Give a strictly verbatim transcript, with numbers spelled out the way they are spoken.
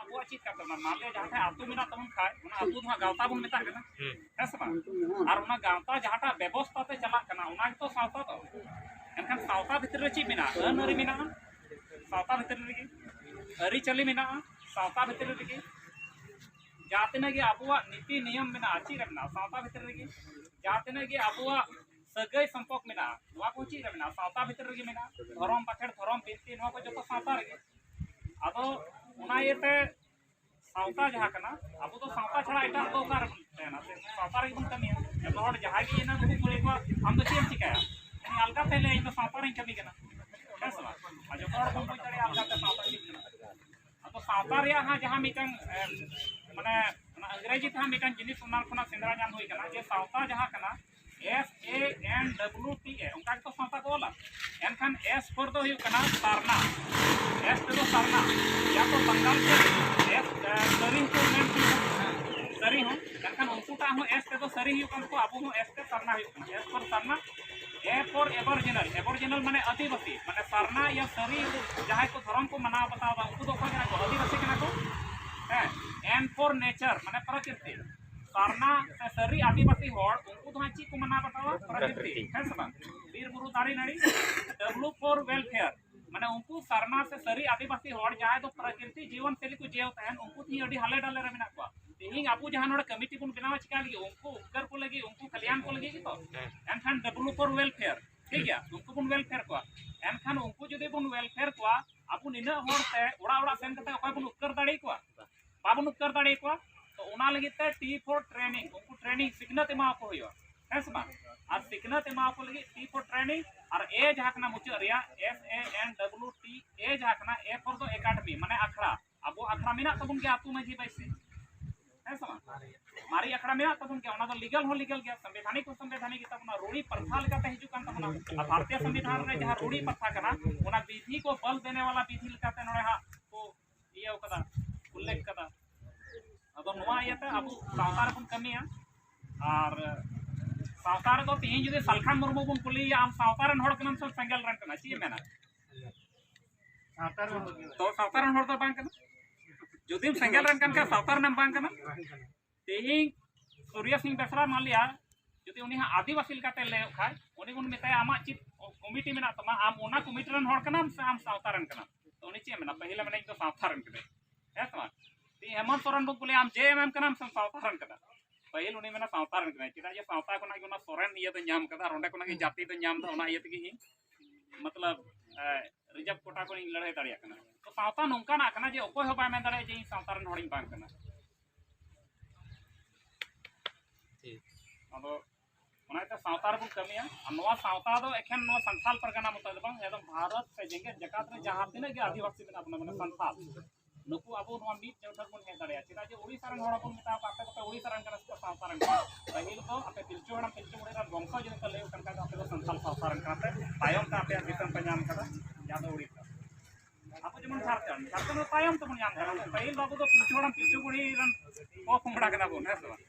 ᱟᱵᱚᱣᱟᱜ ᱪᱮᱫ ᱠᱟᱱ ᱛᱟᱵᱚᱱᱟ? ᱢᱟᱱᱞᱤᱭᱟ ᱡᱟᱦᱟᱸ ᱴᱷᱮᱱ ᱟᱹᱛᱩ ᱢᱮᱱᱟᱜ ᱛᱟᱵᱚᱱ ᱠᱷᱟᱡ, ᱚᱱᱟ ᱟᱹᱛᱩ ᱫᱚ ᱦᱟᱸᱜ ᱜᱟᱶᱛᱟ ᱵᱚᱱ ᱢᱮᱛᱟᱜ ᱠᱟᱱᱟ, ᱦᱮᱸ ᱥᱮ ᱵᱟᱝ? ᱟᱨ ᱚᱱᱟ ᱜᱟᱶᱛᱟ ᱡᱟᱦᱟᱸᱴᱟᱜ ᱵᱮᱵᱚᱥᱛᱷᱟ ᱛᱮ ᱪᱟᱞᱟᱜ ᱠᱟᱱᱟ, ᱚᱱᱟ ᱜᱮᱛᱚ ᱥᱟᱶᱛᱟ ᱫᱚ᱾ ᱮᱱᱠᱷᱟᱱ ᱥᱟᱶᱛᱟ ᱵᱷᱤᱛᱨᱤ ᱨᱮ ᱪᱮᱫ ᱢᱮᱱᱟᱜᱼᱟ? ᱟᱹᱱ ᱟᱹᱨᱤ ᱢᱮᱱᱟᱜᱼᱟ ᱥᱟᱶᱛᱟ ᱵᱷᱤᱛᱨᱤ ᱨᱮᱜᱮ, ᱟᱹᱨᱤᱪᱟᱹᱞᱤ ᱢᱮᱱᱟᱜᱼᱟ ᱥᱟᱶᱛᱟ ᱵᱷᱤᱛᱨᱤ ᱨᱮᱜᱮ, ᱡᱟᱦᱟᱸ ᱛᱤᱱᱟᱹᱜ ᱜᱮ ᱟᱵᱚᱣᱟᱜ ᱱᱤᱛᱤ ᱱᱤᱭᱚᱢ ᱢᱮᱱᱟᱜᱼᱟ, ᱪᱮᱫ ᱨᱮ ᱢᱮᱱᱟᱜᱼᱟ? ᱥᱟᱶᱛᱟ ᱵᱷᱤᱛᱨᱤ ᱨᱮᱜᱮ᱾ ᱡᱟᱦᱟᱸ ᱛᱤᱱᱟᱹᱜ ᱜᱮ ᱟᱵᱚᱣᱟᱜ ᱥᱟᱹᱜᱟᱹᱭ ᱥᱚᱢᱯᱚᱨᱠ ᱢᱮᱱᱟᱜᱼᱟ, ᱱᱚᱣᱟ ᱠᱚ ᱪᱮᱫ ᱨᱮ ᱢᱮᱱᱟᱜᱼᱟ? ᱥᱟᱶᱛᱟ ᱵᱷᱤᱛᱨᱤ ᱨᱮᱜᱮ ᱢᱮᱱᱟᱜᱼᱟ᱾ ᱫᱷᱚᱨᱚᱢ ᱵᱟᱠᱷᱮᱲ, ᱫᱷᱚᱨᱚᱢ ᱵᱤᱱᱛᱤ, ᱱᱚᱣᱟ ᱠᱚ ᱡᱚᱛᱚ ᱥᱟᱶᱛᱟ ᱨᱮᱜᱮ᱾ ᱟᱫᱚ ᱚᱱᱟ ᱤᱭᱟᱹᱛᱮ ᱥᱟᱶᱛᱟ ᱡᱟᱦᱟᱸ ᱠᱟᱱᱟ, ᱟᱵᱚ ᱫᱚ ᱥᱟᱶᱛᱟ ᱪᱷᱟᱲᱟ ᱮᱴᱟᱜ ᱫᱚ ᱚᱠᱟ ᱨᱮᱵᱚᱱ ᱛᱟᱦᱮᱱᱟ? ᱥᱮ ᱥᱟᱶᱛᱟ ᱨᱮᱜᱮ ᱵᱚᱱ ᱠᱟᱹᱢᱤᱭᱟ᱾ ᱡᱚᱛᱚ ᱦᱚᱲ ᱡᱟᱦᱟᱸᱭ ᱜᱮ ᱤᱱᱟᱹ ᱠᱚ ᱠᱩᱞᱤ ᱠᱚᱣᱟ, "ᱟᱢ ᱫᱚ ᱪᱮᱫ ᱮᱢ ᱪᱤᱠᱟᱹᱭᱟ?" ᱩᱱᱤ ᱟᱞᱜᱟ ᱛᱮ ᱞᱟᱹᱭᱟ, "ᱤᱧ ᱫᱚ ᱥᱟᱶᱛᱟ ᱨᱤᱧ ᱠᱟᱹᱢᱤ ᱠᱟᱱᱟ", ᱦᱮᱸ ᱥᱮ ᱵᱟᱝ? ᱟᱨ ᱡᱚᱛᱚ ᱦᱚᱲ ᱵᱚᱱ ᱵᱩᱡᱽ ᱫᱟᱲᱮᱭᱟᱜᱼᱟ ᱟᱞᱜᱟ ᱛᱮ ᱥᱟᱶᱛᱟ ᱪᱮᱫ ᱠᱟᱱᱟ᱾ ᱟᱫᱚ ᱥᱟᱶᱛᱟ ᱨᱮᱭᱟᱜ ᱦᱟᱸᱜ ᱡᱟᱦᱟᱸ ᱢᱤᱫᱴᱟᱝ, ᱮ, ᱢᱟᱱᱮ, ᱚᱱᱟ ᱤᱝᱨᱮᱡᱤ ᱛᱮᱦᱟᱸᱜ ᱢᱤᱫᱴᱟᱝ ᱡᱤᱱᱤᱥ ᱚᱱᱟ ᱠᱷᱚᱱᱟᱜ ᱥᱮᱸᱫᱽᱨᱟ ᱧᱟᱢ ᱦᱩᱭ ᱠᱟᱱᱟ ᱡᱮ ᱥᱟᱶᱛᱟ ᱡᱟᱦᱟᱸ ᱠᱟᱱᱟ, S A N W T A, ᱚᱱᱠᱟ ᱜᱮᱛᱚ ᱥᱟᱶᱛᱟ ᱠᱚ ᱚᱞᱟ᱾ ᱮᱱᱠᱷᱟᱱ S for ᱫᱚ ᱦᱩᱭᱩᱜ ᱠᱟᱱᱟ ᱥᱟᱨᱱᱟ, S ᱛᱮᱫᱚ ᱥᱟᱨᱱᱟ, ᱭᱟ ᱛᱚ ᱵᱟᱝᱜᱟᱞ ᱛᱮ S, ᱮ, ᱥᱟᱹᱨᱤ ᱦᱚᱸᱠᱚ ᱢᱮᱱ ᱜᱮᱭᱟ, ᱥᱟᱹᱨᱤ ᱦᱚᱸ᱾ ᱮᱱᱠᱷᱟᱱ ᱩᱱᱠᱩᱴᱟᱜ ᱦᱚᱸ S ᱛᱮᱫᱚ ᱥᱟᱹᱨᱤ ᱦᱩᱭᱩᱜ ᱠᱟᱱ ᱛᱟᱠᱚᱣᱟ, ᱟᱵᱚ ᱦᱚᱸ S ᱛᱮ ᱥᱟᱨᱱᱟ ᱦᱩᱭᱩᱜ ᱠᱟᱱᱟ, S for Sarna. A for Aboriginal, Aboriginal ᱢᱟᱱᱮ ᱟᱹᱫᱤᱵᱟᱹᱥᱤ, ᱢᱟᱱᱮ ᱥᱟᱨᱱᱟ ᱭᱟ ᱥᱟᱹᱨᱤ ᱡᱟᱦᱟᱸᱭ ᱠᱚ ᱫᱷᱚᱨᱚᱢ ᱠᱚ ᱢᱟᱱᱟᱣ ᱵᱟᱛᱟᱣ ᱮᱫᱟ, ᱩᱱᱠᱩ ᱫᱚ ᱚᱠᱚᱭ ᱠᱟᱱᱟ ᱠᱚ? ᱟᱹᱫᱤᱵᱟᱹᱥᱤ ᱠᱟᱱᱟ ᱠᱚ᱾ ᱦᱮᱸ, N for Nature ᱢᱟᱱᱮ ᱯᱨᱚᱠᱨᱤᱛᱤ, ᱥᱟᱨᱱᱟ ᱥᱮ ᱥᱟᱹᱨᱤ ᱟᱹᱫᱤᱵᱟᱹᱥᱤ ᱦᱚᱲ, ᱩᱱᱠᱩ ᱫᱚ ᱦᱟᱸᱜ ᱪᱮᱫ ᱠᱚ ᱢᱟᱱᱟᱣ ᱵᱟᱛᱟᱣᱟ? ᱯᱨᱚᱠᱨᱤᱛᱤ, ᱯᱨᱚᱠᱨᱤᱛᱤ᱾ ᱦᱮᱸ ᱥᱮ ᱵᱟᱝ? ᱵᱤᱨ ᱵᱩᱨᱩ ᱫᱟᱨᱮ ᱱᱟᱹᱲᱤ᱾ W for Welfare, ᱢᱟᱱᱮ ᱩᱱᱠᱩ ᱥᱟᱨᱱᱟ ᱥᱮ ᱥᱟᱹᱨᱤ ᱟᱹᱫᱤᱵᱟᱹᱥᱤ ᱦᱚᱲ ᱡᱟᱦᱟᱸᱭ ᱫᱚ ᱯᱨᱚᱠᱨᱤᱛᱤ ᱡᱤᱭᱚᱱ ᱥᱮᱞᱤ ᱠᱚ ᱡᱤᱭᱟᱹᱣ ᱛᱟᱦᱮᱱ, ᱩᱱᱠᱩ ᱛᱮᱦᱤᱧ ᱟᱹᱰᱤ ᱦᱟᱞᱮ ᱰᱟᱞᱮ ᱨᱮ ᱢᱮᱱᱟᱜ ᱠᱚᱣᱟ᱾ ᱛᱮᱦᱤᱧ ᱟᱵᱚ ᱡᱟᱦᱟᱸ ᱱᱚᱰᱮ ᱠᱚᱢᱤᱴᱤ ᱵᱚᱱ ᱵᱮᱱᱟᱣᱟ, ᱪᱤᱠᱟ ᱞᱟᱹᱜᱤᱫ? ᱩᱱᱠᱩ ᱩᱯᱠᱟᱹᱨ ᱠᱚ ᱞᱟᱹᱜᱤᱫ, ᱩᱱᱠᱩ ᱠᱟᱞᱭᱟᱱ ᱠᱚ ᱞᱟᱹᱜᱤᱫ ᱜᱮᱛᱚ᱾ ᱦᱮᱸ᱾ ᱮᱱᱠᱷᱟᱱ W for Welfare, ᱴᱷᱤᱠ ᱜᱮᱭᱟ, ᱩᱱᱠᱩ ᱵᱚᱱ welfare ᱠᱚᱣᱟ᱾ ᱮᱱᱠᱷᱟᱱ ᱩᱱᱠᱩ ᱡᱩᱫᱤ ᱵᱚᱱ welfare ᱠᱚᱣᱟ, ᱟᱵᱚ ᱱᱤᱱᱟᱹᱜ ᱦᱚᱲ ᱛᱮ ᱚᱲᱟᱜ ᱚᱲᱟᱜ ᱥᱮᱱ ᱠᱟᱛᱮ ᱚᱠᱚᱭ ᱵᱚᱱ ᱩᱯᱠᱟᱹᱨ ᱫᱟᱲᱮ ᱟᱠᱚᱣᱟ? ᱵᱟᱵᱚᱱ ᱩᱯᱠᱟᱹᱨ ᱫᱟᱲᱮ ᱟᱠᱚᱣᱟ᱾ ᱛᱚ ᱚᱱᱟ ᱞᱟᱹᱜᱤᱫ ᱛᱮ T for training, ᱩᱱᱠᱩ training ᱥᱤᱠᱷᱱᱟᱹᱛ ᱮᱢᱟ ᱠᱚ ᱦᱩᱭᱩᱜᱼᱟ, ᱦᱮᱸ ᱥᱮ ᱵᱟᱝ? ᱟᱨ ᱥᱤᱠᱷᱱᱟᱹᱛ ᱮᱢᱟ ᱠᱚ ᱞᱟᱹᱜᱤᱫ T for training, R A ᱡᱟᱦᱟᱸ ᱠᱟᱱᱟ ᱢᱩᱪᱟᱹᱫ ᱨᱮᱭᱟᱜ, S A N W T A ᱡᱟᱦᱟᱸ ᱠᱟᱱᱟ, A for ᱫᱚ academy, ᱢᱟᱱᱮ ᱟᱠᱷᱲᱟ᱾ ᱟᱵᱚ ᱟᱠᱷᱲᱟ ᱢᱮᱱᱟᱜ ᱛᱟᱵᱚᱱ ᱜᱮᱭᱟ ᱟᱹᱛᱩ ᱢᱟᱹᱡᱷᱤ ᱵᱟᱭᱥᱤ, ᱦᱮᱸ ᱥᱮ ᱵᱟᱝ? ᱢᱟᱨᱮ ᱟᱠᱷᱲᱟ ᱢᱮᱱᱟᱜ ᱛᱟᱵᱚᱱ ᱜᱮᱭᱟ, ᱚᱱᱟ ᱫᱚ legal ᱦᱚᱸ legal ᱜᱮᱭᱟ, ᱥᱚᱝᱵᱤᱫᱷᱟᱱᱤᱠ ᱦᱚᱸ ᱥᱚᱝᱵᱤᱫᱷᱟᱱᱤᱠ ᱜᱮ ᱛᱟᱵᱚᱱᱟ, ᱨᱩᱲᱤ ᱯᱨᱚᱛᱷᱟ ᱞᱮᱠᱟᱛᱮ ᱦᱤᱡᱩᱜ ᱠᱟᱱ ᱛᱟᱵᱚᱱᱟ᱾ ᱟᱨ ᱵᱷᱟᱨᱚᱛᱤᱭᱚ ᱥᱚᱝᱵᱤᱫᱷᱟᱱ ᱨᱮ ᱡᱟᱦᱟᱸ ᱨᱩᱲᱤ ᱯᱨᱚᱛᱷᱟ ᱠᱟᱱᱟ, ᱚᱱᱟ ᱵᱤᱫᱷᱤ ᱠᱚ ᱵᱚᱞ ᱫᱮᱱᱮ ᱣᱟᱞᱟ ᱵᱤᱫᱷᱤ ᱞᱮᱠᱟᱛᱮ ᱱᱚᱰᱮ ᱦᱟᱸᱜ ᱠᱚ ᱤᱭᱟᱹ ᱠᱟᱫᱟ, ᱩᱞᱞᱮᱠᱷ ᱠᱟᱫᱟ᱾ ᱟᱫᱚ ᱱᱚᱣᱟ ᱤᱭᱟᱹᱛᱮ ᱟᱵᱚ ᱥᱟᱶᱛᱟ ᱨᱮᱵᱚᱱ ᱠᱟᱹᱢᱤᱭᱟ᱾ ᱟᱨ ᱥᱟᱶᱛᱟ ᱨᱮᱫᱚ ᱛᱮᱦᱮᱧ ᱡᱩᱫᱤ ᱥᱟᱞᱠᱷᱟᱱ ᱢᱩᱨᱢᱩ ᱵᱚᱱ ᱠᱩᱞᱤᱭᱮᱭᱟ, "ᱟᱢ ᱥᱟᱶᱛᱟ ᱨᱮᱱ ᱦᱚᱲ ᱠᱟᱱᱟᱢ ᱥᱮ ᱥᱮᱸᱜᱮᱞ ᱨᱮᱱ ᱠᱟᱱᱟ?" ᱪᱮᱫ ᱮ ᱢᱮᱱᱟ? ᱥᱟᱶᱛᱟ ᱨᱮᱱ ᱦᱚᱲ ᱜᱮ᱾ ᱛᱚ ᱥᱟᱶᱛᱟ ᱨᱮᱱ ᱦᱚᱲ ᱫᱚ ᱵᱟᱝ ᱠᱟᱱᱟ᱾ ᱡᱩᱫᱤᱢ ᱥᱮᱸᱜᱮᱞ ᱨᱮᱱ ᱠᱟᱱ ᱠᱷᱟᱱ ᱥᱟᱶᱛᱟ ᱨᱮᱱᱮᱢ ᱵᱟᱝ ᱠᱟᱱᱟ᱾ ᱛᱮᱦᱮᱧ ᱥᱩᱨᱭᱟ ᱥᱤᱝ ᱵᱮᱥᱨᱟ ᱢᱟᱱ ᱞᱤᱭᱟ, ᱡᱩᱫᱤ ᱩᱱᱤ ᱦᱟᱸᱜ ᱟᱹᱫᱤᱵᱟᱹᱥᱤ ᱞᱮᱠᱟᱛᱮ ᱞᱟᱹᱭᱚᱜ ᱠᱷᱟᱡ, ᱩᱱᱤ ᱵᱚᱱ ᱢᱮᱛᱟᱭᱟ, "ᱟᱢᱟᱜ ᱪᱮᱫ ᱠᱚᱢᱤᱴᱤ ᱢᱮᱱᱟᱜ ᱛᱟᱢᱟ, ᱟᱢ ᱚᱱᱟ ᱠᱚᱢᱤᱴᱤ ᱨᱮᱱ ᱦᱚᱲ ᱠᱟᱱᱟᱢ ᱥᱮ ᱟᱢ ᱥᱟᱶᱛᱟ ᱨᱮᱱ ᱠᱟᱱᱟᱢ?" ᱛᱚ ᱩᱱᱤ ᱪᱮᱫ ᱮ ᱢᱮᱱᱟ? ᱯᱟᱹᱦᱤᱞ ᱮ ᱢᱮᱱᱟ, "ᱤᱧ ᱫᱚ ᱥᱟᱶᱛᱟ ᱨᱮᱱ ᱠᱟᱹᱱᱟᱹᱧ", ᱦᱮᱸ ᱥᱮ ᱵᱟᱝ? ᱛᱮᱦᱮᱧ ᱦᱮᱢᱚᱱᱛ ᱥᱚᱨᱮᱱ ᱵᱚᱱ ᱠᱩᱞᱤᱭᱟ, "ᱟᱢ ᱡᱮ ᱮᱢ ᱮᱢ ᱠᱟᱱᱟᱢ ᱥᱮ ᱥᱟᱶᱛᱟ ᱨᱮᱱ ᱠᱟᱱᱟ?" ᱯᱟᱹᱦᱤᱞ ᱩᱱᱤ ᱢᱮᱱᱟ, "ᱥᱟᱶᱛᱟ ᱨᱮᱱ ᱠᱟᱹᱱᱟᱹᱧ, ᱪᱮᱫᱟᱜ ᱡᱮ ᱥᱟᱶᱛᱟ ᱠᱷᱚᱱᱟᱜ ᱜᱮ ᱚᱱᱟ ᱥᱚᱨᱮᱱ ᱤᱭᱟᱹ ᱫᱚᱧ ᱧᱟᱢ ᱠᱟᱫᱟ ᱟᱨ ᱚᱸᱰᱮ ᱠᱷᱚᱱᱟᱜ ᱜᱮ ᱡᱟᱹᱛᱤ ᱫᱚᱧ ᱧᱟᱢ ᱮᱫᱟ, ᱚᱱᱟ ᱤᱭᱟᱹ ᱛᱮᱜᱮ ᱤᱧ ᱢᱚᱛᱞᱚᱵ ᱨᱤᱡᱟᱨᱵᱷ ᱠᱳᱴᱟ ᱠᱷᱚᱱ ᱤᱧ ᱞᱟᱹᱲᱦᱟᱹᱭ ᱫᱟᱲᱮᱭᱟᱜ ᱠᱟᱱᱟ᱾" ᱛᱚ ᱥᱟᱶᱛᱟ ᱱᱚᱝᱠᱟᱱᱟᱜ ᱠᱟᱱᱟ ᱡᱮ ᱚᱠᱚᱭ ᱦᱚᱸ ᱵᱟᱭ ᱢᱮᱱ ᱫᱟᱲᱮᱭᱟᱜᱼᱟ ᱡᱮ ᱤᱧ ᱥᱟᱶᱛᱟ ᱨᱮᱱ ᱦᱚᱲᱤᱧ ᱵᱟᱝ ᱠᱟᱱᱟ᱾ ᱟᱫᱚ ᱚᱱᱟᱛᱮ ᱥᱟᱶᱛᱟ ᱨᱮᱵᱚᱱ ᱠᱟᱹᱢᱤᱭᱟ᱾ ᱟᱨ ᱱᱚᱣᱟ ᱥᱟᱶᱛᱟ ᱫᱚ ᱮᱠᱷᱮᱱ ᱱᱚᱣᱟ ᱥᱟᱱᱛᱟᱲ ᱯᱟᱨᱜᱟᱱᱟ ᱢᱚᱛᱚ ᱫᱚ ᱵᱟᱝ, ᱮᱠᱫᱚᱢ ᱵᱷᱟᱨᱚᱛ ᱥᱮ ᱡᱮᱜᱮᱛ ᱡᱟᱠᱟᱛ ᱨᱮ ᱡᱟᱦᱟᱸ ᱛᱤᱱᱟᱹᱜ ᱜᱮ ᱟᱹᱫᱤᱵᱟᱹᱥᱤ ᱢᱮᱱᱟᱜ ᱵᱚᱱᱟ, ᱢᱟᱱᱮ ᱥᱟᱱᱛᱟᱲ, ᱱᱩᱠᱩ ᱟᱵᱚ ᱱᱚᱣᱟ ᱢᱤᱫ ᱪᱟᱹᱣᱴᱷᱟᱹ ᱨᱮᱵᱚᱱ ᱦᱮᱡ ᱫᱟᱲᱮᱭᱟᱜᱼᱟ᱾ ᱪᱮᱫᱟᱜ ᱡᱮ ᱩᱲᱤᱥᱥᱟ ᱨᱮᱱ ᱦᱚᱲ ᱦᱚᱸᱵᱚᱱ ᱢᱮᱛᱟ ᱠᱚᱣᱟ, "ᱟᱯᱮ ᱫᱚᱯᱮ ᱩᱲᱤᱥᱥᱟ ᱨᱮᱱ ᱠᱟᱱᱟ ᱥᱮ ᱥᱟᱶᱛᱟ ᱨᱮᱱ ᱠᱟᱱᱟ?" ᱯᱟᱹᱦᱤᱞ ᱫᱚ ᱟᱯᱮ ᱯᱤᱞᱪᱩ ᱦᱟᱲᱟᱢ ᱯᱤᱞᱪᱩ ᱵᱩᱲᱦᱤ ᱨᱮᱱ ᱵᱚᱝᱥᱚ ᱡᱩᱫᱤ ᱯᱮ ᱞᱟᱹᱭ ᱠᱟᱱ ᱠᱷᱟᱱ ᱫᱚ ᱟᱯᱮ ᱫᱚ ᱥᱟᱱᱛᱟᱲ ᱥᱟᱶᱛᱟ ᱨᱮᱱ ᱠᱟᱱᱟ ᱯᱮ, ᱛᱟᱭᱚᱢ ᱛᱮ ᱟᱯᱮᱭᱟᱜ ᱫᱤᱥᱚᱢ ᱯᱮ ᱧᱟᱢ ᱠᱟᱫᱟ, ᱡᱟᱦᱟᱸ ᱫᱚ ᱩᱲᱤᱥᱥᱟ᱾ ᱟᱵᱚ ᱡᱮᱢᱚᱱ ᱡᱷᱟᱲᱠᱷᱚᱸᱰ, ᱡᱷᱟᱲᱠᱷᱚᱸᱰ ᱫᱚ ᱛᱟᱭᱚᱢ ᱛᱮᱵᱚᱱ ᱧᱟᱢ ᱠᱟᱫᱟ᱾ ᱯᱟᱹᱦᱤᱞ ᱫᱚ ᱟᱵᱚ ᱫᱚ ᱯᱤᱞᱪᱩ ᱦᱟᱲᱟᱢ ᱯᱤᱞᱪᱩ ᱵᱩᱲᱦᱤ ᱨᱮᱱ ᱯᱚᱼᱯᱚᱝᱲᱟ ᱠᱟᱱᱟ ᱵᱚᱱ, ᱦᱮᱸ ᱥᱮ ᱵᱟᱝ?